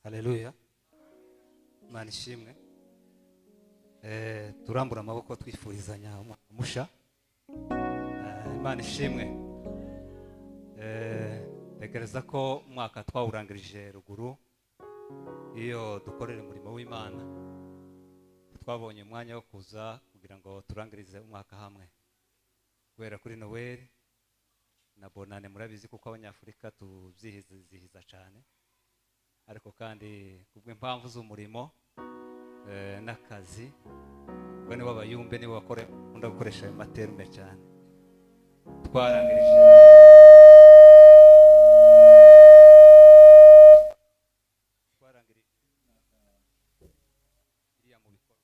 Haleluya, Imana ishimwe. Turambura amaboko twifurizanya umwaka musha. Imana ishimwe. Tekereza ko umwaka twawurangirije ruguru iyo dukorera umurimo w'Imana, twabonye umwanya wo kuza kugira ngo turangirize umwaka hamwe guhera kuri Noel na Bonane. Murabizi kuko Abanyafurika tubyizihiza cyane, ariko kandi kubw'impamvu z'umurimo n'akazi, ubwo nibo abayumbe nibo bakunda gukoresha ayo materme cyane. Twarangirije iriya mu bikorwa.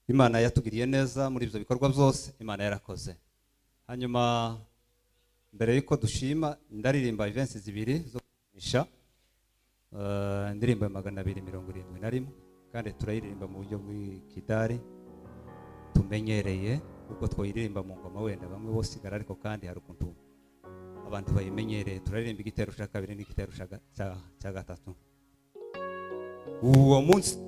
Imana yatugiriye neza muri ibyo bikorwa byose, Imana yarakoze. Hanyuma mbere y'uko dushima, ndaririmba verse zibiri zo gushimisha, indirimbo ya 271, kandi turayiririmba mu buryo bw'ikidari tumenyereye, kuko twayiririmba mu ngoma wenda bamwe bosigara, ariko kandi hari ukuntu abantu bayimenyereye. Turaririmba igitero cya kabiri n'igitero cya gatatu. Uwo munsi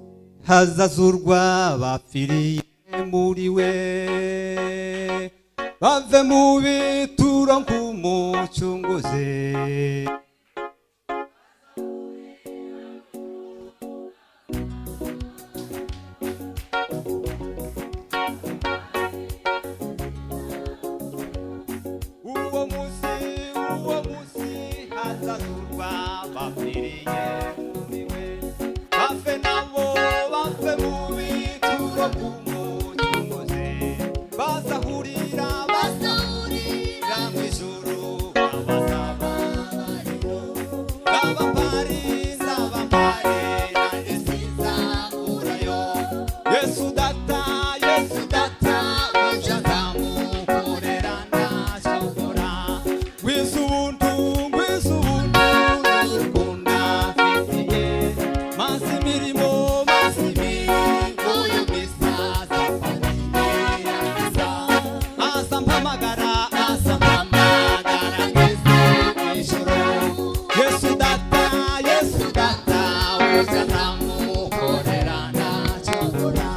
hazazurwa bapfiriye muri we, bave mu bituro nk'umucunguzi. Uwo munsi, uwo munsi hazazurwa bapfiriye muri we, bave nabo bave mu bituro bw'umucunguzi, bazahurira, bazahurira mu ijuru, bazaba bariyo. Nzaba mpari, nzaba mpari, nanjye sinzaburayo. Yesu data, Yesu data uje nzamukorera ntashobora. Ngwiza ubuntu, ngwiza ubuntu n'urukundo mfitiye, maze imirimo, maze imirimo yo misaza aza mpamagara, aza mpamagara ngeze mu ijuru. Yesu data, Yesu data uje nzamukorera ntashobora.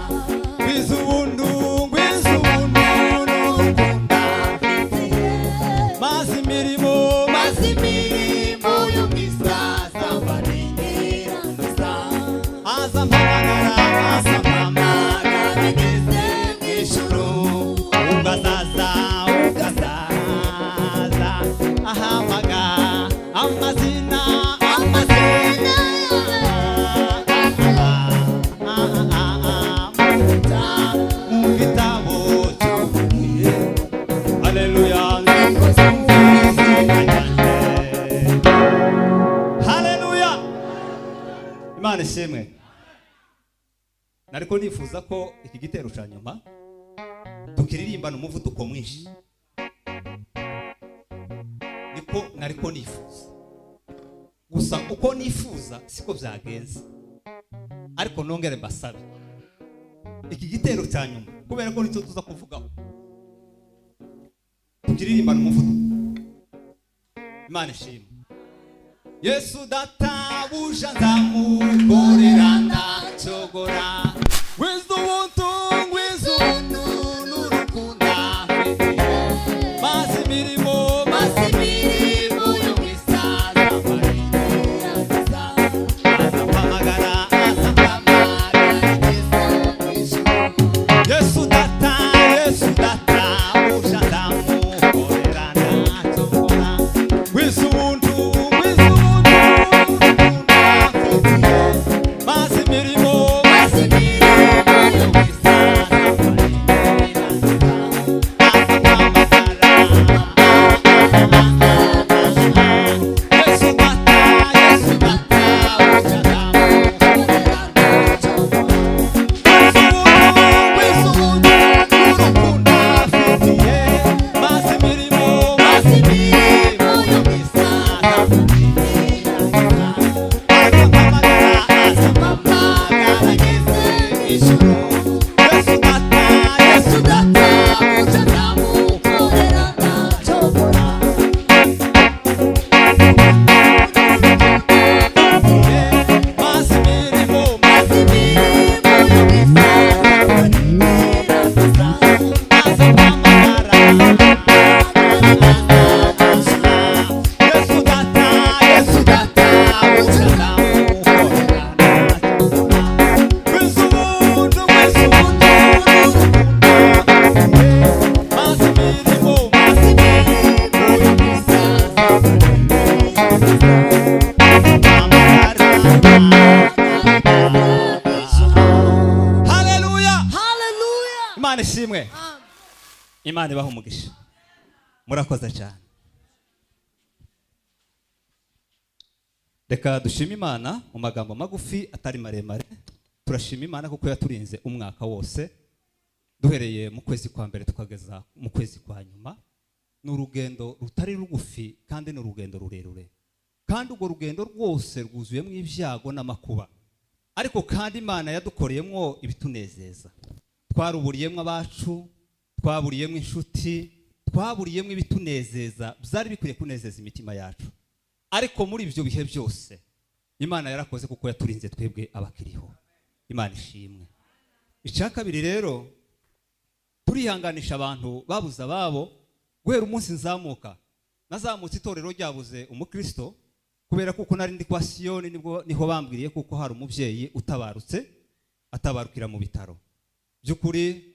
Ngwiza ubuntu, ngwiza ubuntu n'urukundo mfitiye, maze imirimo, maze imirimo yo misaza mbarindira, aza mpamagara, aza mpamagara ngeze mu ijuru. Ubwo azaza, ubwo azaza ahamagara amazina, amazina mu gitabo cy'ubugingo. Haleluya, izina ryanjye. Haleluya, Imana ishimwe. Nariko nifuza ko iki gitero cya nyuma tukiririmbana umuvuduko mwinshi, niko nariko nifuza. Gusa uko nifuza siko byagenze, ariko nongere mbasabe iki gitero cya nyuma, kubera ko nicyo tuza kuvugaho, tukiririmbana umuvuduko. Imana ishimwe. Yesu databuja nzamukorera ndacogora. Ngwiza ubuntu, ngwiza ubuntu n'urukundo mfitiye, maze imirimo, maze imirimo yo mwisaza aza mpamagara, aza mpamagara ngeze mu ijuru. Yesu data, Yesu data buja nzamukorera ndacogora. Ngwiza ubuntu, ngwiza ubuntu n'urukundo mfitiye, maze imirimo, maze imirimo. Haleluya! Hallelujah. Imana ishimwe. Imana ibaha umugisha, murakoze cyane. Reka dushime Imana mu magambo magufi atari maremare. Turashima Imana kuko yaturinze umwaka wose, duhereye mu kwezi kwa mbere tukageza mu kwezi kwa nyuma. Ni urugendo rutari rugufi kandi ni urugendo rurerure, kandi urwo rugendo rwose rwuzuyemo ibyago n'amakuba, ariko kandi Imana yadukoreyemo ibitunezeza. Twaruburiyemo abacu, twaburiyemo inshuti, twaburiyemo ibitunezeza byari bikwiye kunezeza imitima yacu. Ariko muri ibyo bihe byose Imana yarakoze kuko yaturinze twebwe abakiriho. Imana ishimwe. Icya kabiri rero, turihanganisha abantu babuze ababo. Guhera umunsi nzamuka, nazamutse itorero ryabuze umukristo, kubera kuko nari ndi kwa Siyoni, nibwo niho bambwiriye kuko hari umubyeyi utabarutse, atabarukira mu bitaro. By'ukuri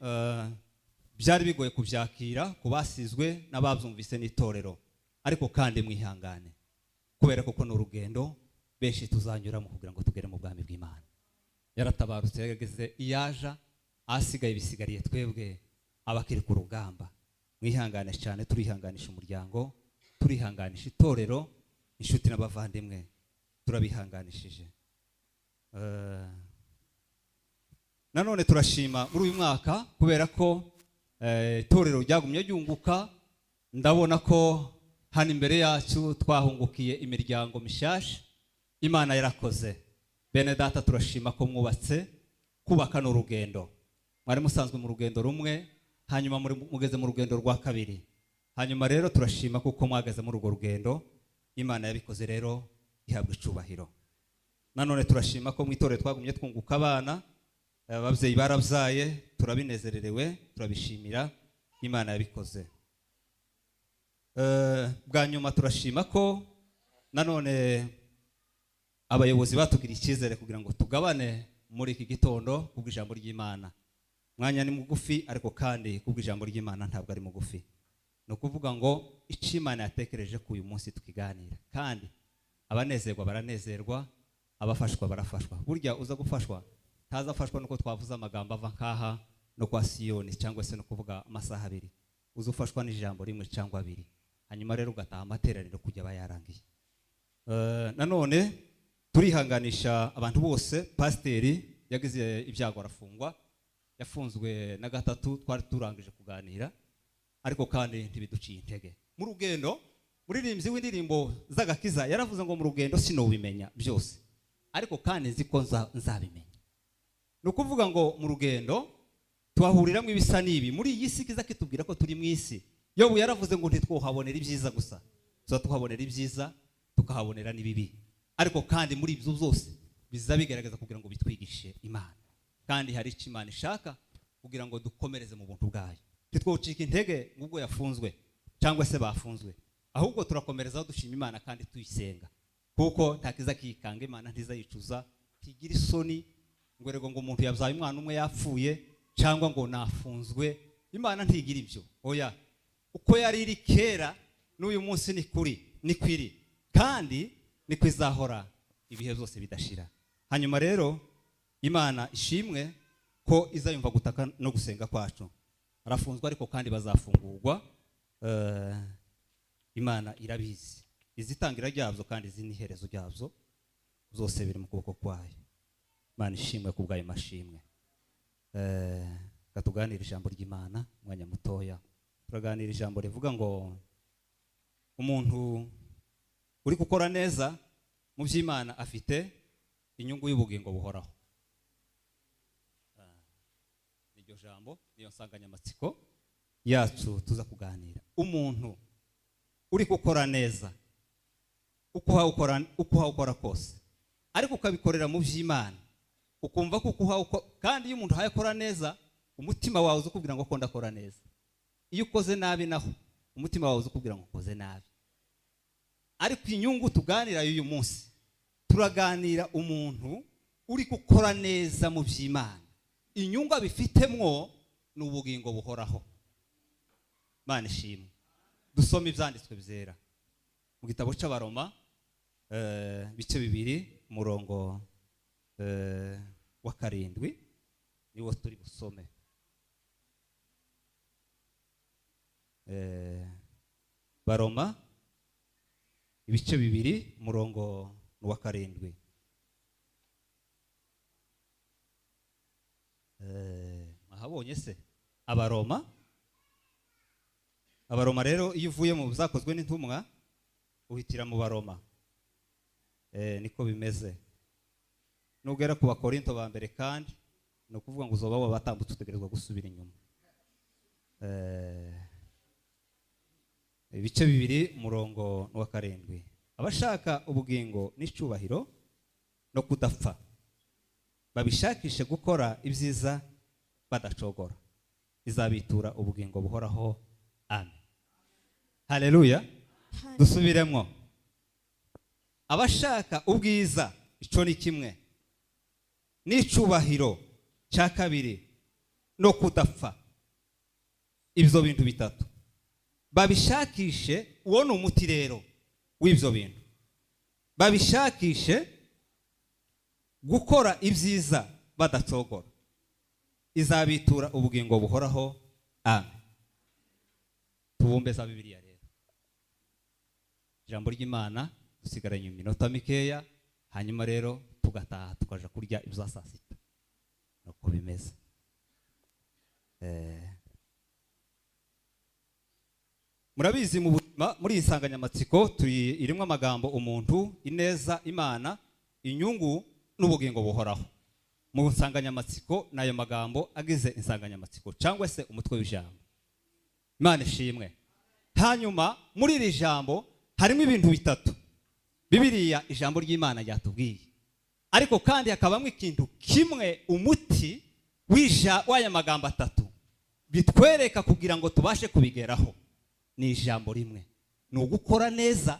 byari bigoye kubyakira ku basizwe n'ababyumvise n'itorero, ariko kandi mwihangane, kubera kuko ni urugendo benshi tuzanyuramo kugira ngo tugere mu bwami bw'Imana. Yaratabarutse, yageze iyaja, ahasigaye bisigariye twebwe abakiri ku rugamba. Mwihangane cyane, turihanganisha umuryango, turihanganisha itorero, inshuti n'abavandimwe, turabihanganishije. Nanone turashima muri uyu mwaka kubera ko itorero ryagumye ryunguka. Ndabona ko hano imbere yacu twahungukiye imiryango mishasha. Imana yarakoze. Bene data, turashima ko mwubatse. Kubaka ni urugendo. Mwari musanzwe mu rugendo rumwe, hanyuma mugeze mu rugendo rwa kabiri. Hanyuma rero turashima kuko mwageze muri urwo rugendo. Imana yabikoze rero, ihabwa icubahiro. Nanone turashima ko mu itorero twagumye twunguka abana, ababyeyi barabyaye, turabinezererewe, turabishimira Imana yabikoze. Bwa nyuma turashima ko nanone abayobozi batugiriye icyizere kugira ngo tugabane muri iki gitondo kubw'ijambo ry'Imana. Mwanya ni mugufi, ariko kandi kubw'ijambo ry'Imana ntabwo ari mugufi. Ni ukuvuga ngo icyo Imana yatekereje ku uyu munsi tukiganira, kandi abanezerwa baranezerwa, abafashwa barafashwa. Burya uza gufashwa ntazafashwa nuko twavuze amagambo ava nkaha no kwa Siyoni, cyangwa se no kuvuga amasaha abiri. Uza ufashwa n'ijambo rimwe cyangwa abiri, hanyuma rero ugataha amateraniro kujya aba yarangiye. Nanone turihanganisha abantu bose. Pasiteri yagize ibyago arafungwa, yafunzwe na gatatu twari turangije kuganira, ariko kandi ntibiduciye intege mu rugendo. Muririmbyi w'indirimbo z'agakiza yaravuze ngo mu rugendo sinubimenya byose, ariko kandi nzi ko nzabimenya. Ni ukuvuga ngo mu rugendo tuhahuriramo ibisa n'ibi muri iyi si kiza kitubwira ko turi mu isi. Yobu yaravuze ngo ntitwohabonera ibyiza gusa, tuza tuhabonera ibyiza tukahabonera n'ibibi, ariko kandi muri ibyo byose biza bigaragaza kugira ngo bitwigishe Imana, kandi hari icyo Imana ishaka kugira ngo dukomereze mu buntu bwayo. Ntitwocika intege ngubwo yafunzwe cyangwa se bafunzwe, ahubwo turakomerezaho dushima Imana kandi tuyisenga, kuko nta kiza kiyikanga. Imana ntizayicuza, ntigira isoni ngo erego ngo umuntu yabyaye umwana umwe yapfuye cyangwa ngo nafunzwe. Imana ntigira ibyo, oya. Uko yari iri kera n'uyu munsi ni kuri ni kwiri, kandi niko izahora ibihe byose bidashira. Hanyuma rero Imana ishimwe ko izayumva gutaka no gusenga kwacu. Arafunzwe, ariko kandi bazafungurwa. Imana irabizi izitangira ryabyo kandi izi n'iherezo ryabyo, byose biri mu kuboko kwayo. Imana ishimwe ku bwayo mashimwe. Reka tuganire ijambo ry'Imana umwanya mutoya. Turaganira ijambo rivuga ngo umuntu uri gukora neza mu by'Imana afite inyungu y'ubugingo buhoraho. Niryo jambo, niyo nsanganyamatsiko yacu tuza kuganira. Umuntu uri gukora neza, uko uhawukora kose, ariko ukabikorera mu by'Imana, ukumva ko kandi iyo umuntu ahaye akora neza, umutima wawe uza ukubwira ngo ko ndakora neza. Iyo ukoze nabi naho umutima wawe uza ukubwira ngo ukoze nabi. Ariko inyungu tuganira y'uyu munsi, turaganira umuntu uri gukora neza mu by'Imana, inyungu abifitemwo ni ubugingo buhoraho. Imana ishimwe. Dusome ibyanditswe byera mu gitabo cy'Abaroma. Ibice 2, umurongo wa 7 niwo turi busome. Baroma ibice 2, umurongo wa 7. Ahabonye se Abaroma. Abaroma rero iyo uvuye mu byakozwe n'intumwa uhitira mu Baroma. Niko bimeze. Nugera ku Bakorinto ba mbere kandi ni ukuvuga ngo uzoba wabatambutse, utegerezwa gusubira inyuma. Ibice 2, umurongo wa 7. Abashaka ubugingo n'icyubahiro no kudapfa babishakishe gukora ibyiza badacogora, izabitura ubugingo buhoraho. Amen. Haleluya. Dusubiremo. Abashaka ubwiza, ico ni kimwe, n'icubahiro cya kabiri, no kudapfa, ibyo bintu bitatu babishakishe. Uwo ni umuti rero w'ibyo bintu. Babishakishe gukora ibyiza badacogora, izabitura ubugingo buhoraho. Amen. Tubumbe za Bibiliya rero, ijambo ry'Imana. Dusigaranye iminota mikeya, hanyuma rero tugataha tukaja kurya ibya saa sita. Nuko bimeze. Murabizi mu buzima, muri iyi nsanganyamatsiko turi irimo amagambo umuntu, ineza, Imana, inyungu n'ubugingo buhoraho. Mu nsanganyamatsiko n'ayo magambo agize insanganyamatsiko cyangwa se umutwe w'ijambo. Imana ishimwe. Hanyuma muri iri jambo harimo ibintu bitatu Bibiliya, ijambo ry'Imana ryatubwiye, ariko kandi hakabamo ikintu kimwe, umuti w'aya magambo atatu bitwereka kugira ngo tubashe kubigeraho. Ni ijambo rimwe, ni ugukora neza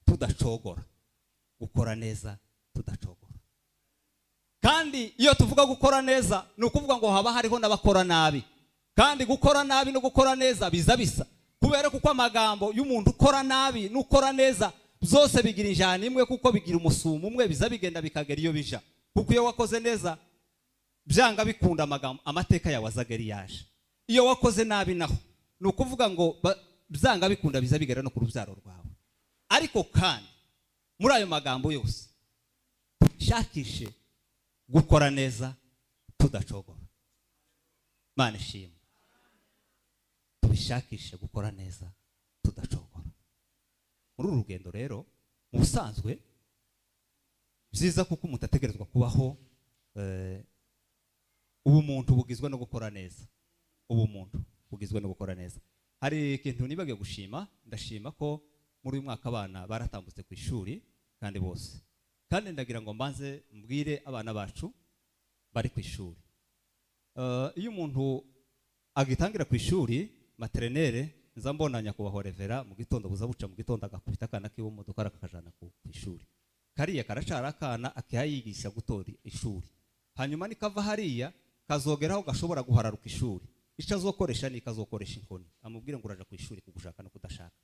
tudacogora. Gukora neza tudacogora. Kandi iyo tuvuga gukora neza, ni ukuvuga ngo haba hariho n'abakora nabi, kandi gukora nabi no gukora neza biza bisa, kubera kuko amagambo y'umuntu ukora nabi n'ukora neza byose bigira injyana imwe, kuko bigira umusumo umwe, biza bigenda bikagera iyo bija. Kuko iyo wakoze neza, byanga bikunda amagambo, amateka yawe azagera yaje. Iyo wakoze nabi naho ni ukuvuga ngo byanga bikunda biza bigera no ku rubyaro rwawe. Ariko kandi muri ayo magambo yose, shakishe gukora neza tudacogora. Imana ishimwe. Tubishakishe gukora neza tudacogora. Muri uru rugendo rero, mu busanzwe byiza, kuko umuntu ategerezwa kubaho, ubumuntu bugizwe no gukora neza. Ubumuntu bugizwe no gukora neza. Hari ikintu nibagiwe gushima. Ndashima ko muri uyu mwaka abana baratambutse ku ishuri kandi bose. Kandi ndagira ngo mbanze mbwire abana bacu bari ku ishuri. Iyo umuntu agitangira ku ishuri maternelle, nza mbona nyakubahwa revera mu gitondo buza buca mu gitondo, agakubita akana kiwe mu modoka, akakajana ku ishuri. Kariya karacara akana, akihayigisha gutora ishuri. Hanyuma nikava hariya kazogeraho gashobora guhararuka ishuri, icyo azokoresha ni kazokoresha inkoni, amubwire ngo uraja ku ishuri kugushaka no kudashaka.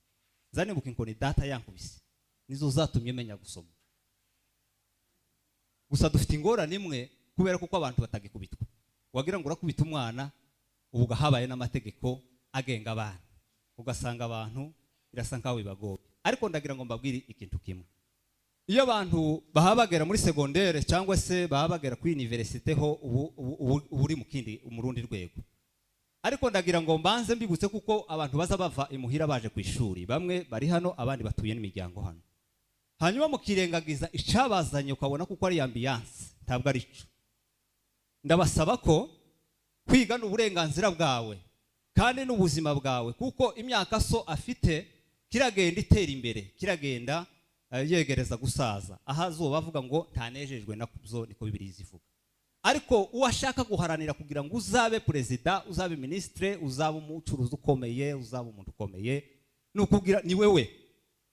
Zanibuka inkoni data yankubise, nizo zatumye menya gusoma. Gusa dufite ingorane imwe, kubera kuko abantu batagikubitwa, wagira ngo urakubita umwana. Ubu habaye n'amategeko agenga abana, ugasanga abantu birasa nkaho bibagoye. Ariko ndagira ngo mbabwire ikintu kimwe: iyo abantu baba bagera muri segondere cyangwa se baba bagera kuri université ho, ubu uri mu kindi, mu rundi rwego. Ariko ndagira ngo mbanze mbibutse, kuko abantu baza bava imuhira baje ku ishuri, bamwe bari hano, abandi batuye n'imiryango hano, hanyuma mukirengagiza icabazanye, ukabona kuko ari ambiance, ntabwo ari cyo. Ndabasaba ko kwiga ni uburenganzira bwawe kandi n'ubuzima bwawe, kuko imyaka so afite kiragenda itera imbere, kiragenda yegereza gusaza, aho azuba avuga ngo ntanejejwe nabyo, niko Bibiliya izivuga. Ariko uwo ashaka guharanira kugira ngo uzabe perezida, uzabe minisitire, uzabe umucuruzi ukomeye, uzabe umuntu ukomeye, ni ukubwira ni wewe,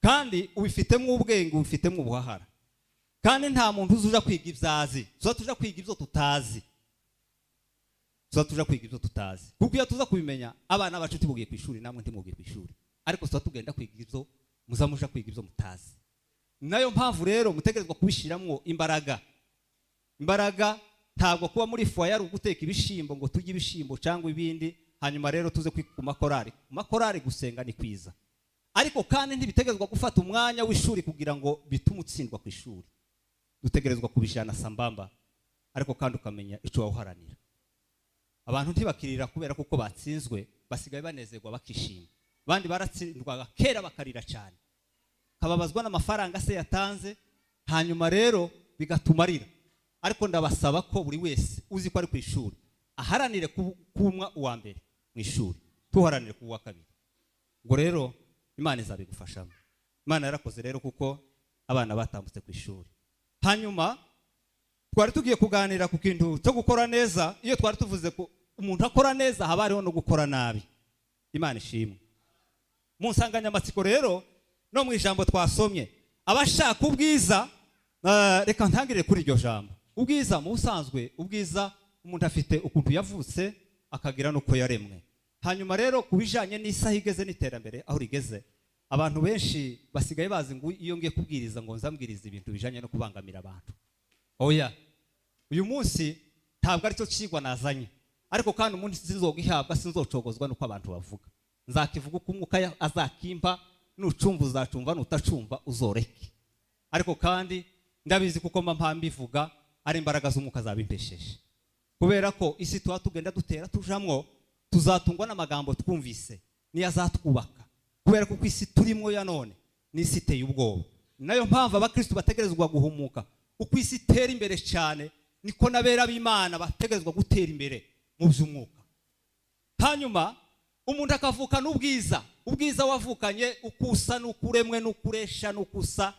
kandi ubifitemo ubwenge, ubifitemo ubuhahara. Kandi nta muntu uza kwiga ibyo azi. Tuza tuja kwiga ibyo tutazi, tuza tuja kwiga ibyo tutazi, kuko iyo tuza kubimenya abana bacu tibugiye ku ishuri, namwe ntimugiye ku ishuri. Ariko tuba tugenda kwiga ibyo muza muja kwiga ibyo mutazi. Nayo mpamvu rero mutegerezwa kubishyiramo imbaraga. Imbaraga ntabwo kuba muri foyer ari uguteka ibishimbo ngo turye ibishimbo cyangwa ibindi, hanyuma rero tuze ku makorari. Ku makorari gusenga ni kwiza, ariko kandi ntibitegerezwa gufata umwanya w'ishuri kugira ngo bitume utsindwa ku ishuri. Dutegerezwa kubijana sambamba, ariko kandi ukamenya icyo wawuharanira. Abantu ntibakirira kubera kuko batsinzwe, basigaye banezerwa, bakishima. Abandi baratsindwaga kera bakarira cyane, kababazwa n'amafaranga se yatanze, hanyuma rero bigatuma arira. Ariko ndabasaba ko buri wese uzi ko ari ku ishuri aharanire kumwa uwa mbere mu ishuri, tuharanire kuba uwa kabiri. Ngo rero Imana izabigufashamo. Imana yarakoze rero kuko abana batambutse ku ishuri. Hanyuma twari tugiye kuganira ku kintu cyo gukora neza. Iyo twari tuvuze ko umuntu akora neza, haba hariho no gukora nabi. Imana ishimwe. Mu nsanganyamatsiko rero no mu ijambo twasomye, abashaka ubwiza, reka ntangire kuri iryo jambo ubwiza. Mu busanzwe ubwiza, umuntu afite ukuntu yavutse, akagira n'uko yaremwe. Hanyuma rero ku bijyanye n'isaha igeze n'iterambere aho rigeze, abantu benshi basigaye bazi ngo iyo ngiye kubwiriza ngo nzambwiriza ibintu bijyanye no kubangamira abantu. Oya, uyu munsi ntabwo aricyo kigwa nazanye, ariko kandi umunsi sinzogihabwa, sinzocogozwa n'uko abantu bavuga. Nzakivuga uko Umwuka azakimpa. Nucumva uzacumva, nutacumva uzoreke. Ariko kandi ndabizi kuko mba mbivuga ari imbaraga z'Umwuka zabimpesheje, kubera ko isi tuba tugenda dutera tujamwo, tuzatungwa n'amagambo twumvise niyo azatwubaka, kubera ko isi turimo ya none ni isi iteye ubwoba. Nayo mpamvu abakristo bategerezwa guhumuka. Uko isi itera imbere cyane, niko n'abera b'Imana bategerezwa gutera imbere mu by'umwuka. Hanyuma umuntu akavukana ubwiza. Ubwiza wavukanye, uko usa n'uko uremwe n'uko uresha n'uko usa,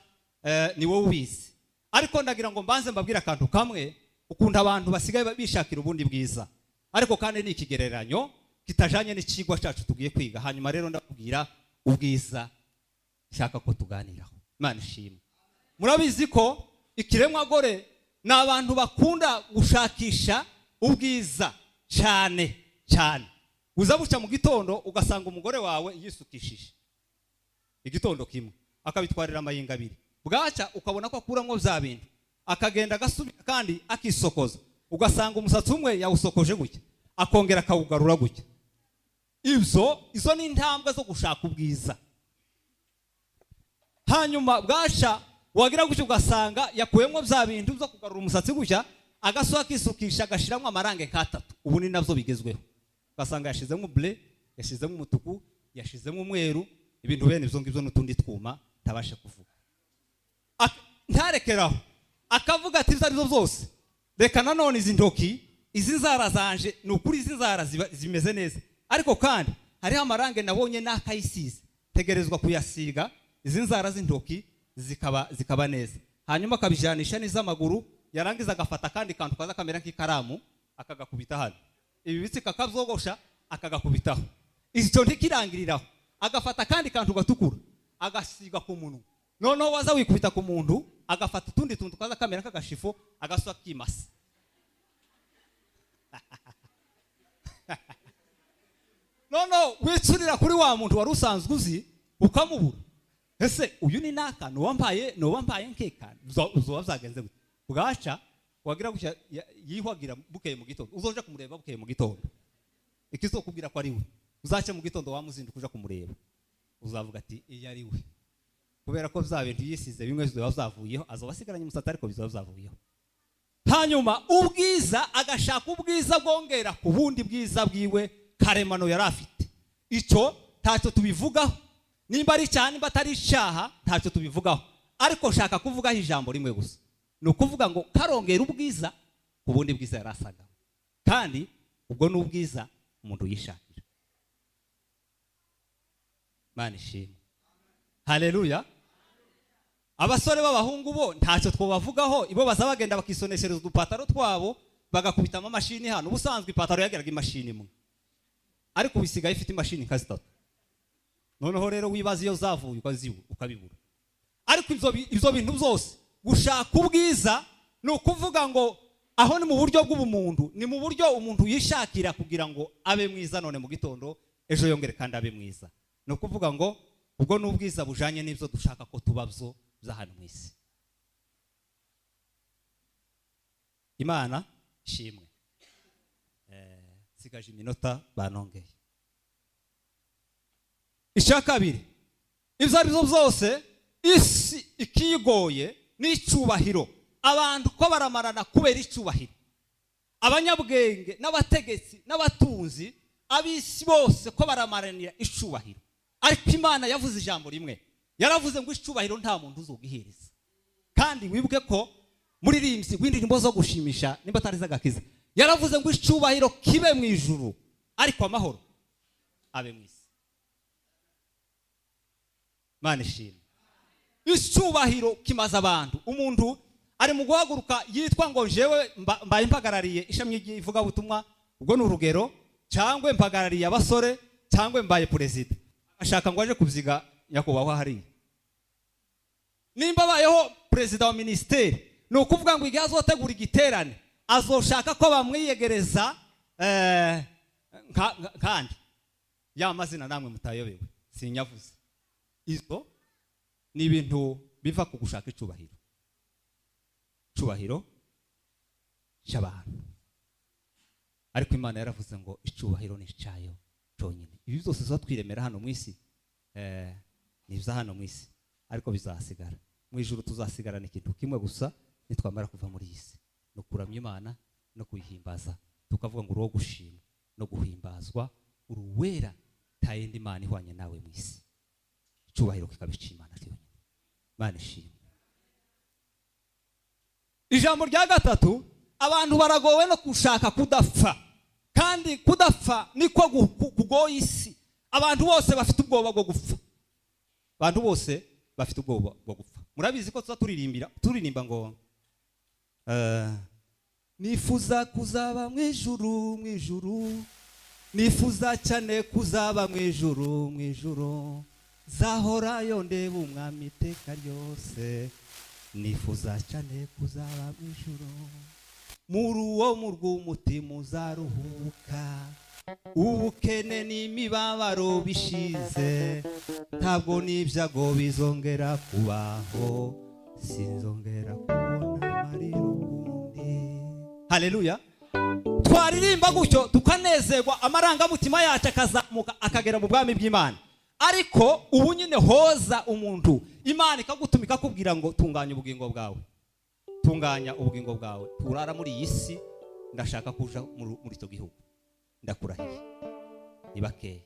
ni wowe ubizi. Ariko ndagira ngo mbanze mbabwire akantu kamwe, ukuntu abantu basigaye bishakira ubundi bwiza, ariko kandi ni ikigereranyo kitajanye n'ikigwa cyacu tugiye kwiga. Hanyuma rero ndakubwira ubwiza nshaka ko tuganiraho. Imana ishimwe. Murabizi ko ikiremwa gore ni abantu bakunda gushakisha ubwiza cyane cyane. Uza buca mu gitondo ugasanga umugore wawe yisukishije igitondo kimwe, akabitwarira amayinga abiri. Bwacya ukabona ko akuramo bya bintu, akagenda agasubira kandi akisokoza, ugasanga umusatsi umwe yawusokoje gutya, akongera akawugarura gutya. Ibyo izo ni intambwe zo gushaka ubwiza. Hanyuma bwasha wagira gutya ugasanga yakuyemo bya bintu byo kugarura umusatsi gutya, agasoha akisukisha, agashyiramo amarange nk'atatu. Ubu ni nabyo bigezweho. Ugasanga yashizemo bleu, yashizemo umutuku, yashizemo umweru, ibintu bene ibyo ngibyo n'utundi twuma ntabashe kuvuga. Ntarekeraho, akavuga ati: "Ibyo ari byo byose, reka nanone izi ntoki, izi nzara zanje, ni ukuri izi nzara zimeze neza, ariko kandi hariho amarange nabonye n'akayisize, tegerezwa kuyasiga izi nzara z'intoki zikaba neza." Hanyuma akabijanisha n'iz'amaguru, yarangiza agafata akandi kantu kaza kamera nk'ikaramu, akagakubita hano, ibi bitsi kakabyogosha, akagakubitaho. Icyo ntikirangiriraho, agafata akandi kantu gatukura, agasiga ku munwa. Noneho waza wikubita ku muntu, agafata utundi tuntu kaza kamera k'agashifo, agasa kimasa. Noneho wicurira kuri wa muntu wari usanzwe uzi, ukamubura. Ese uyu ni naka? Ni uwambaye nkeka? Uzoba byagenze gute? Bwaca wagira gutya, yihwagira bukeye mu gitondo, uzoja kumureba bukeye mu gitondo, ikizokubwira ko ari we, uzace mu gitondo wamuzinduka uja kumureba, uzavuga ati: "Iyo ari we," kubera ko bya bintu yisize bimwe bizoba byavuyeho, azoba asigaranye umusatsi ariko bizoba byavuyeho. Hanyuma ubwiza, agashaka ubwiza bwongera ku bundi bwiza bwiwe karemano yari afite. Icyo ntacyo tubivugaho, nimba ari icyaha, nimba atari icyaha, ntacyo tubivugaho. Ariko nshaka kuvugaho ijambo rimwe gusa, ni ukuvuga ngo karongera ubwiza ku bundi bwiza yari asaga, kandi ubwo ni ubwiza umuntu yishakira. Imana ishimwe, haleluya. Abasore b'abahungu bo ntacyo twobavugaho. Ibo baza bagenda bakisoneshereza udupataro twabo, bagakubitamo amashini hano. Ubusanzwe ipataro yageraga imashini imwe, ariko ubu isigaye ifite imashini nka zitatu. Noneho rero wibaza iyo zavuye, ukabibura. Ariko ibyo bintu byose, gushaka ubwiza, ni ukuvuga ngo aho ni mu buryo bw'ubumuntu, ni mu buryo umuntu yishakira kugira ngo abe mwiza none mu gitondo, ejo yongere kandi abe mwiza. Ni ukuvuga ngo ubwo ni ubwiza bujanye n'ibyo dushaka ko tuba byo. bya hano mu isi. Imana ishimwe. Nsigaje iminota banongeye. Icya kabiri, ibyo ari byo byose, isi ikigoye n'icyubahiro. Abantu ko baramarana kubera icyubahiro, abanyabwenge n'abategetsi n'abatunzi, ab'isi bose ko baramaranira icyubahiro. Ariko Imana yavuze ijambo rimwe, yaravuze ngo icyubahiro nta muntu uzogihereza. Kandi wibuke ko muririmbyi w'indirimbo zo gushimisha, nimba atari iz'agakiza, yaravuze ngo icyubahiro kibe mu ijuru, ariko amahoro abe mu isi. Imana ishimwe. Icyubahiro kimaze abantu. Umuntu ari mu guhaguruka yitwa ngo jewe mbaye mpagarariye ishami ry'ivugabutumwa, ubwo ni urugero, cyangwa mpagarariye abasore, cyangwa mbaye perezida, ashaka ngo aje kubyiga nyakubahwa hariya. Nimba abayeho perezida wa minisiteri, ni ukuvuga ngo igihe azotegura igiterane azoshaka ko bamwiyegereza, kandi ya mazina namwe mutayobewe sinyavuze. Izo ni ibintu biva ku gushaka icubahiro, icubahiro cy'abantu. Ariko Imana yaravuze ngo icubahiro ni icyayo cyonyine. Ibi byose tuba twiremera hano mu isi, ni ibya hano mu isi, ariko bizasigara. Mu ijuru tuzasigarana ikintu kimwe gusa nitwamara kuva muri iyi si, ni ukuramya Imana no kuyihimbaza, tukavuga ngo uri uwo gushima no guhimbazwa, uri uwera, nta yindi Mana ihwanye nawe mu isi. Icyubahiro kikaba icy'Imana cyonyine. Imana ishimwe. Ijambo rya gatatu, abantu baragowe no gushaka kudapfa, kandi kudapfa niko kugoye isi. Abantu bose bafite ubwoba bwo gupfa, abantu bose bafite ubwoba bwo gupfa. Murabizi ko tuza turirimbira, turirimba ngo nifuza kuzaba mu ijuru, mu ijuru, nifuza cyane kuzaba mu ijuru, mu ijuru, zahorayo ndeba Umwami iteka ryose, nifuza cyane kuzaba mu ijuru, muri uwo murwa umutima uzaruhuka, ubukene n'imibabaro bishize, ntabwo n'ibyago bizongera kubaho, sinzongera kubona amarira ukundi. Haleluya! Twaririmba gutyo tukanezerwa, amarangamutima yacu akazamuka akagera mu bwami bw'Imana. Ariko ubu nyine hoza umuntu, Imana ikagutuma ikakubwira ngo tunganya ubugingo bwawe, tunganya ubugingo bwawe, turara muri iyi si, ndashaka kuja muri icyo gihugu. Ndakurahiye, ni bakeya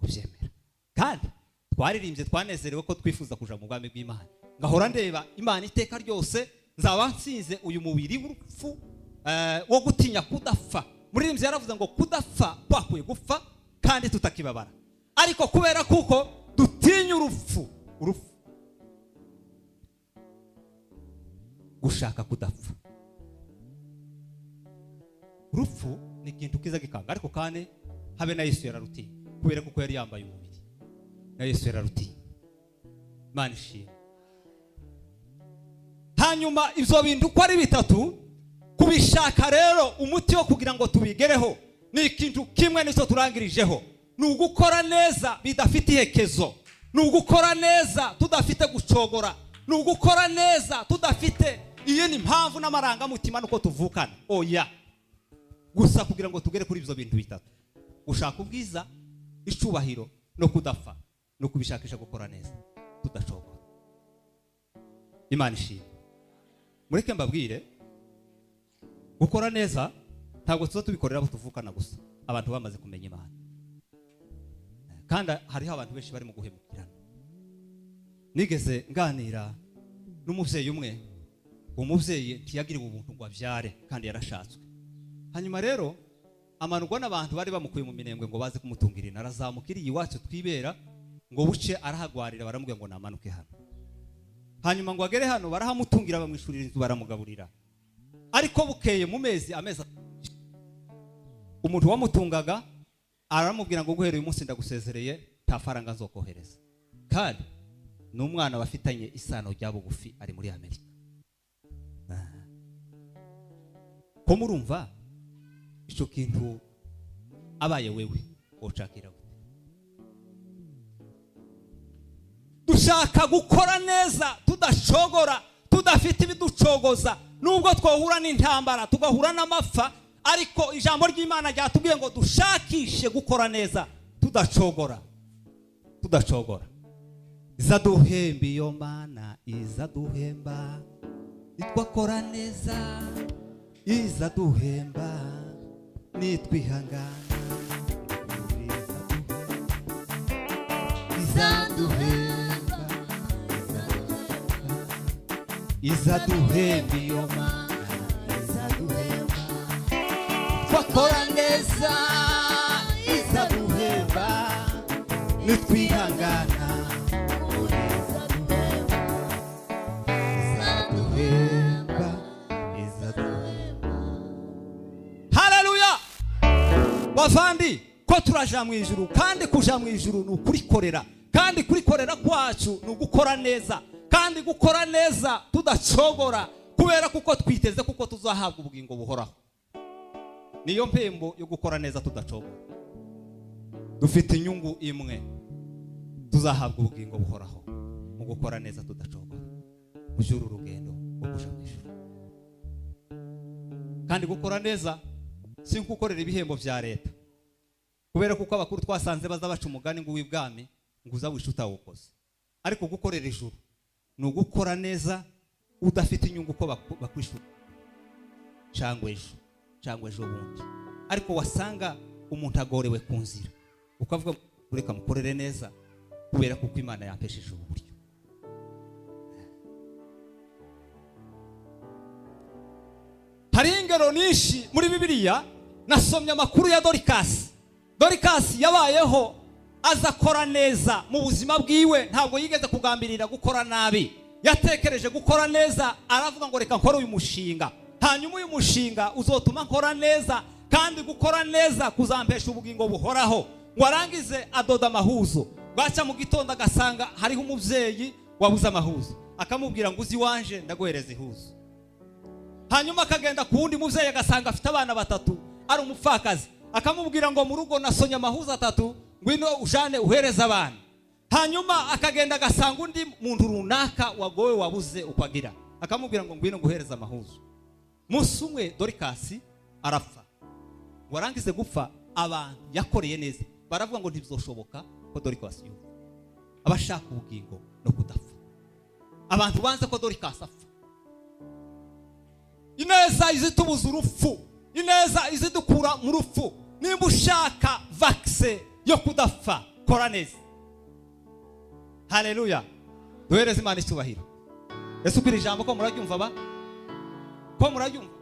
ubyemera. Kandi twaririmbye, twanezerewe ko twifuza kuja mu bwami bw'Imana, ngahora ndeba Imana iteka ryose, nzaba nsinze uyu mubiri w'urupfu, wo gutinya kudapfa. Muririmbyi yaravuze ngo kudapfa kwakwiye gupfa kandi tutakibabara, ariko kubera kuko dutinya urupfu, urupfu, gushaka kudapfa. Urupfu ni ikintu kiza gikanga, ariko kandi habe na Yesu yararutinya, kubera kuko yari yambaye umubiri, na Yesu yararutinya. Imana ishimwe. Hanyuma ibyo bintu uko ari bitatu, kubishaka rero, umuti wo kugira ngo tubigereho ni ikintu kimwe, nicyo turangirijeho: ni ugukora neza bidafite ihekezo, ni ugukora neza tudafite gucogora, ni ugukora neza tudafite iyindi mpamvu n'amarangamutima nuko tuvukana. Oya, gusa kugira ngo tugere kuri ibyo bintu bitatu, gushaka ubwiza, icubahiro no kudapfa, no kubishakisha gukora neza tudacogora. Imana ishimwe. Mureke mbabwire, gukora neza ntabwo tuza tubikorera abo tuvukana gusa. Abantu bamaze kumenya Imana, kandi hariho abantu benshi barimo guhemukirana. Nigeze nganira n'umubyeyi umwe. Uwo mubyeyi ntiyagiriwe ubuntu ngo abyare, kandi yarashatswe. Hanyuma rero amanurwa n'abantu bari bamukuye mu Minembwe ngo baze kumutungira inda. Arazamuka iriya iwacu twibera, ngo buce arahagwarira, baramubwira ngo namanuke hano. Hanyuma ngo agere hano, barahamutungira, bamwishurira inzu, baramugaburira. Ariko bukeye mu mezi, amezi, umuntu wamutungaga aramubwira ngo guhera uyu munsi ndagusezereye, nta faranga nzokohereza. Kandi ni umwana bafitanye isano rya bugufi, ari muri Amerika. Ko murumva icyo kintu, abaye wewe wocakira gute? Dushaka Dushaka gukora neza tudacogora, tudafite ibiducogoza, nubwo twahura n'intambara, tugahura n'amapfa. Ariko ijambo ry'Imana ryatubwiye ngo dushakishe gukora neza tudacogora, tudacogora. Izaduhemba iyo Mana, izaduhemba nitwakora neza, izaduhemba nitwihangana. Izaduhemba, izaduhemba iyo Mana, izaduhemba twakora neza, izaduhemba nitwihangana. Izaduhemba, izaduhemba. Haleluya! Bavandi, ko turaja mu ijuru, kandi kuja mu ijuru ni ukurikorera, kandi kurikorera kwacu ni ugukora neza, kandi gukora neza tudacogora, kubera kuko twiteze kuko tuzahabwa ubugingo buhoraho. Niyo mpembo yo gukora neza tudacogora. Dufite inyungu imwe: tuzahabwa ubugingo buhoraho mu gukora neza tudacogora. Ujura urugendo rwo kuja mu ijuru. Kandi gukora neza si nkukorera ibihembo bya leta, kubera kuko abakuru twasanze baza baca umugani ngo uw'ibwami ngo uza wishe utawukoze. Ariko gukorera ijuru ni ugukora neza udafite inyungu ko bakwishura cyangwa ejo cyangwa ejo bundi. Ariko wasanga umuntu agorewe ku nzira, ukavuga: "Reka mukorere neza, kubera kuko Imana yampesheje ubu buryo." Hari ingero nyinshi muri Bibiliya. Nasomye amakuru ya Dorikasi. Dorikasi yabayeho aza akora neza mu buzima bwiwe, ntabwo yigeze kugambirira gukora nabi. Yatekereje gukora neza, aravuga ngo: "Reka nkore uyu mushinga, hanyuma uyu mushinga uzotuma nkora neza, kandi gukora neza kuzampesha ubugingo buhoraho." Ngo arangize adoda amahuzo. Bwaca mu gitondo agasanga hariho umubyeyi wabuze amahuzo, akamubwira ngo: "Uzi iwanje ndaguhereza ihuzo." Hanyuma akagenda ku wundi mubyeyi, agasanga afite abana batatu, ari umupfakazi, akamubwira ngo: "Mu rugo nasonye amahuzo atatu, ngwino ujane uhereze abana." Hanyuma akagenda agasanga undi muntu runaka wagowe, wabuze uko agira, akamubwira ngo: "Ngwino nguhereze amahuzo." Munsi umwe Dorikasi arapfa. Ngo arangize gupfa, abantu yakoreye neza baravuga ngo ntibizoshoboka ko Dorikasi yumva abashaka ubugingo no kudapfa. Abantu banze ko Dorikasi apfa. Ineza izitubuza urupfu, ineza izidukura mu rupfu. Nimba ushaka vaccin yo kudapfa, kora neza. Haleluya! Duhereze Imana icyubahiro. Ese uko iri jambo ko muraryumva ba, ko muraryumva?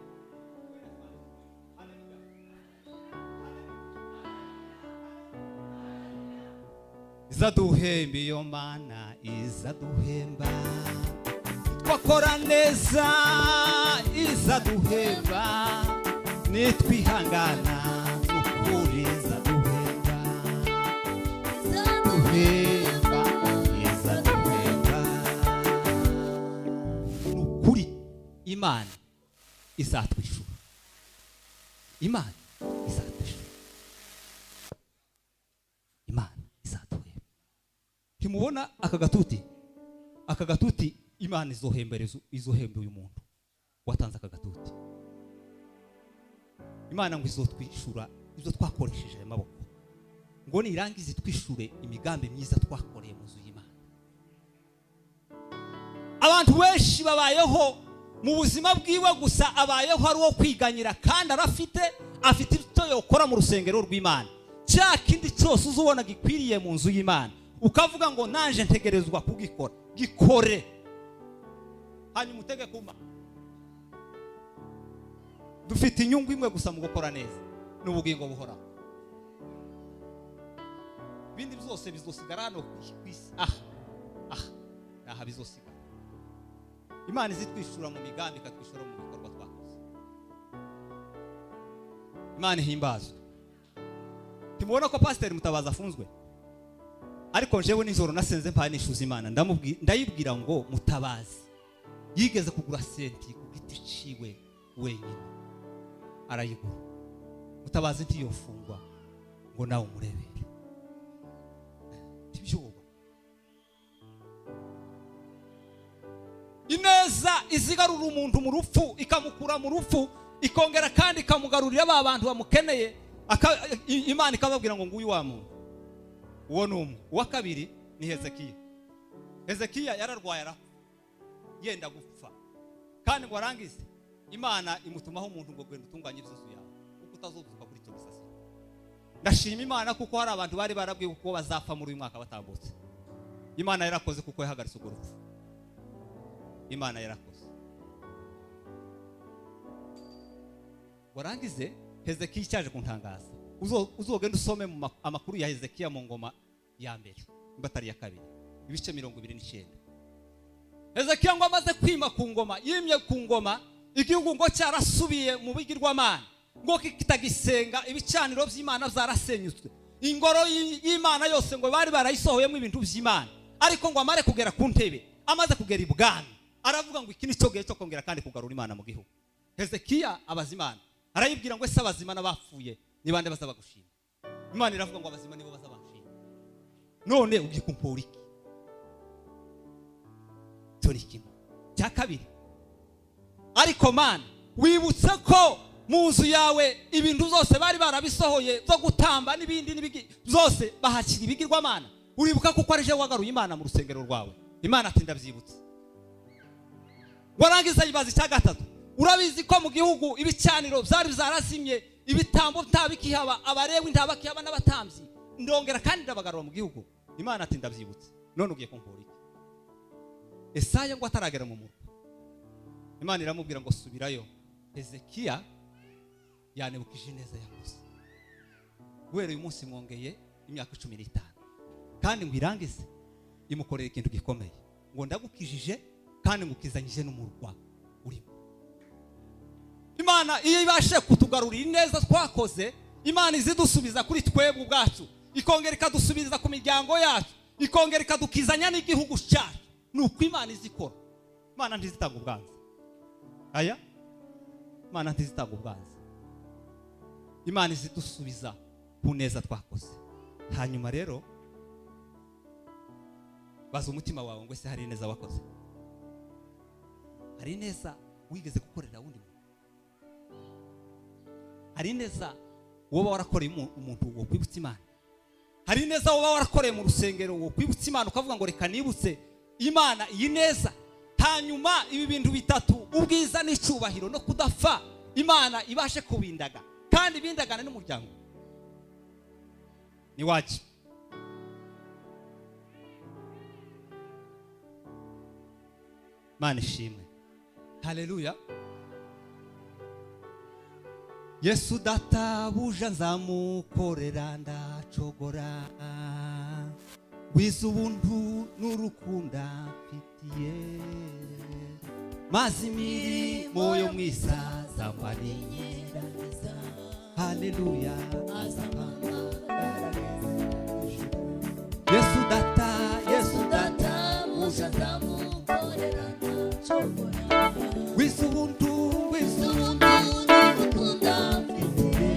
Izaduhemba iyo Mana, izaduhemba twakora neza, izaduhemba nitwihangana. Nukuri izaduhemba, izaduhemba, izaduhemba. Nukuri Imana izatwishura, Imana izatwishura, Imana izaduhemba. Ntimubona aka gatuti? Aka gatuti Imana izohembereza, izohemba uyu muntu watanze aka gatuti. Imana ngo izotwishura ibyo twakoresheje aya maboko, ngo nirangize twishure imigambi myiza twakoreye mu nzu y'Imana. Abantu benshi babayeho mu buzima bwiwe gusa, abayeho ari uwo kwiganyira, kandi arafite, afite icyo yokora mu rusengero rw'Imana. Cya kindi cyose uzubona gikwiriye mu nzu y'Imana, ukavuga ngo: "Nanje ntegerezwa kugikora," gikore, hanyuma utege kuma. Dufite inyungu imwe gusa mu gukora neza, ni ubugingo buhoraho. Ibindi byose bizosigara hano ku isi. Aha aha aha bizosigara. Imana izitwishura mu migambi, ikatwishura mu bikorwa twakoze. Imana ihimbazwe. Ntimubona ko Pasiteri Mutabazi afunzwe? Ariko njyewe nijoro nasenze mpaye nishuza Imana, ndayibwira ngo: "Mutabazi yigeze kugura senti ku giti ciwe wenyine, arayigura. Mutabazi ntiyofungwa ngo nawe umurebere, ntibyoba." Izigarura umuntu mu rupfu, ikamukura mu rupfu, ikongera kandi ikamugarurira ba bantu bamukeneye. Imana ikababwira ngo nguyu wa muntu. Uwo ni umwe. Uwa kabiri ni Hezekiya. Hezekiya yararwaye, arapfa, yenda gupfa, kandi ngo arangize Imana imutumaho umuntu ngo genda utunganye iby'inzu yawe, kuko utazuzuka kuri icyo gisasiro. Ndashima Imana kuko hari abantu bari barabwiwe kuko bazapfa muri uyu mwaka batambutse. Imana yarakoze kuko yahagaritse urwo rupfu. Imana yarakoze. Warangize Hezekiya, icyaje kuntangaza, uzogenda usome mu amakuru ya Hezekiya mu Ngoma ya Mbere, nimba atari iya kabiri, ibice 29. Hezekiya ngo amaze kwima ku ngoma, yimye ku ngoma, igihugu ngo cyarasubiye mu bigirwamana, ngo kitagisenga, ibicaniro by'Imana byarasenyutswe, ingoro y'Imana yose ngo bari barayisohoyemo ibintu by'Imana. Ariko ngo amare kugera ku ntebe, amaze kugera ibwami, aravuga ngo iki ni cyo gihe cyo kongera kandi kugarura Imana mu gihugu. Hezekiya abaza Imana, arayibwira ngo ese abazima n'abapfuye ni bande baza bagushima? Imana iravuga ngo abazima nibo baza banshima. None ugiye kumpora iki? Cyo ni kimwe. Cya kabiri, ariko Mana, wibutse ko mu nzu yawe ibintu byose bari barabisohoye byo gutamba n'ibindi n'ibigi byose, bahashyira ibigirwamana. Uribuka kuko ari je wagaruye Imana mu rusengero rwawe? Imana ati ndabyibutse. Warangiza yibaza icya gatatu: urabizi ko mu gihugu ibicaniro byari byarazimye, ibitambo ntabikihaba, Abarewi ntabakihaba n'abatambyi, ndongera kandi ndabagarura mu gihugu. Imana ati ndabyibutse. None ugiye kumpora iki? Esaya ngo ataragera mu murwa, Imana iramubwira ngo subirayo, Hezekiya yanibukije neza yakoze, guhera uyu munsi mwongeye imyaka 15. Kandi ngo irangize imukorera ikintu gikomeye, ngo ndagukijije kandi ngukizanyije n'umurwa urimo. Imana iyo ibashe kutugarurira ineza twakoze, Imana izidusubiza kuri twebwe ubwacu, ikongera ikadusubiza ku miryango yacu, ikongera ikadukizanya n'igihugu cyacu. Ni uko Imana izikora. Imana ntizitanga ubwanza. Aya, Imana ntizitanga ubwanza. Imana izidusubiza ku neza twakoze. Hanyuma rero baza umutima wawe ngo ese hari ineza wakoze? Hari ineza wigeze gukorera wundi muntu? Hari ineza woba warakoreye umuntu wo kwibutsa Imana? Hari ineza woba warakoreye mu rusengero wo kwibutsa Imana, ukavuga ngo reka nibutse Imana iyi neza? Hanyuma ibi bintu bitatu, ubwiza n'icyubahiro no kudapfa, Imana ibashe kubindaga kandi bindagane n'umuryango ni wacu. Imana ishimwe, haleluya. Yesu databuja nzamukorera ndacogora, gwiza ubuntu n'urukunda mfitiye, maze imirimo yo mwisa zambarinyirangiza. Haleluya. Yesu data, Yesu databuja nzamukorera ndacogora, gwiza ubuntu, gwiza ubuntu n'urukundo mfitiye,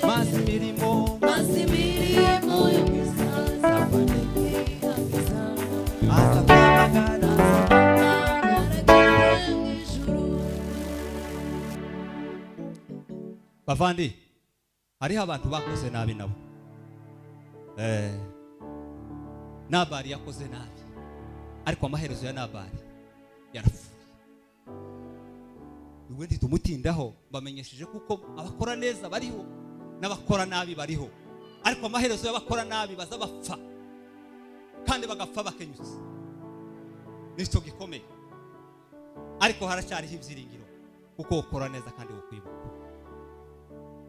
maze imirimo, maze imirimo yo mwisa zambarinyirangiza, aza kwamagana agaragaye mu ijuru. Bavandi, hariho abantu bakoze nabi nabo. Nabali yakoze nabi, ariko amaherezo ya Nabali yarapfuye. Iwe ntitumutindaho, mbamenyesheje kuko abakora neza bariho n'abakora nabi bariho, ariko amaherezo y'abakora nabi baza bapfa, kandi bagapfa bakenyutse. Nicyo gikomeye. Ariko haracyariho ibyiringiro kuko ukora neza kandi ukwibuka.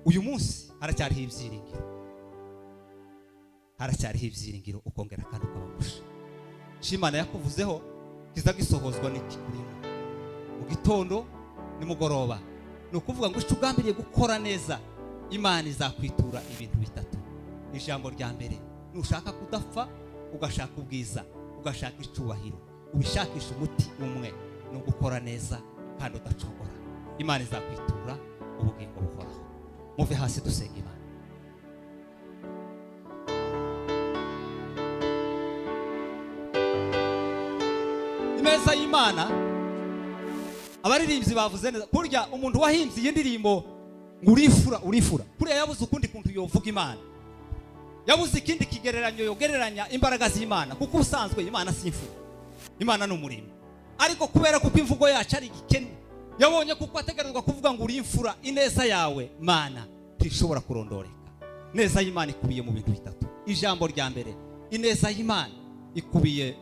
Uyu munsi haracyariho ibyiringiro, haracyariho ibyiringiro, ukongera kandi ukabagusha. Imana yakuvuzeho kiza gisohozwa n'ikikurimo mu gitondo nimugoroba. Ni ukuvuga ngo icyo ugambiriye gukora neza, Imana izakwitura ibintu bitatu. Ijambo rya mbere, nushaka kudapfa, ugashaka ubwiza, ugashaka icyubahiro, ubishakisha umuti umwe, ni ugukora neza kandi udacogora. Imana izakwitura ubugingo buhoraho. Muve hasi dusenga Imana. Imeza y'Imana Abaririmbyi bavuze neza. Kurya umuntu wahimbye iyi ndirimbo ngo "Urifura, urifura", kuriya yabuze ukundi kuntu yovuga Imana, yabuze ikindi kigereranyo yogereranya imbaraga z'Imana, kuko ubusanzwe Imana si imfura, Imana ni umurimo. Ariko kubera kuko imvugo yacu ari igikene, yabonye kuko ategerezwa kuvuga ngo "Uri imfura, ineza yawe Mana ntishobora kurondoreka." Ineza y'Imana ikubiye mu bintu bitatu. Ijambo rya mbere, ineza y'Imana ikubiye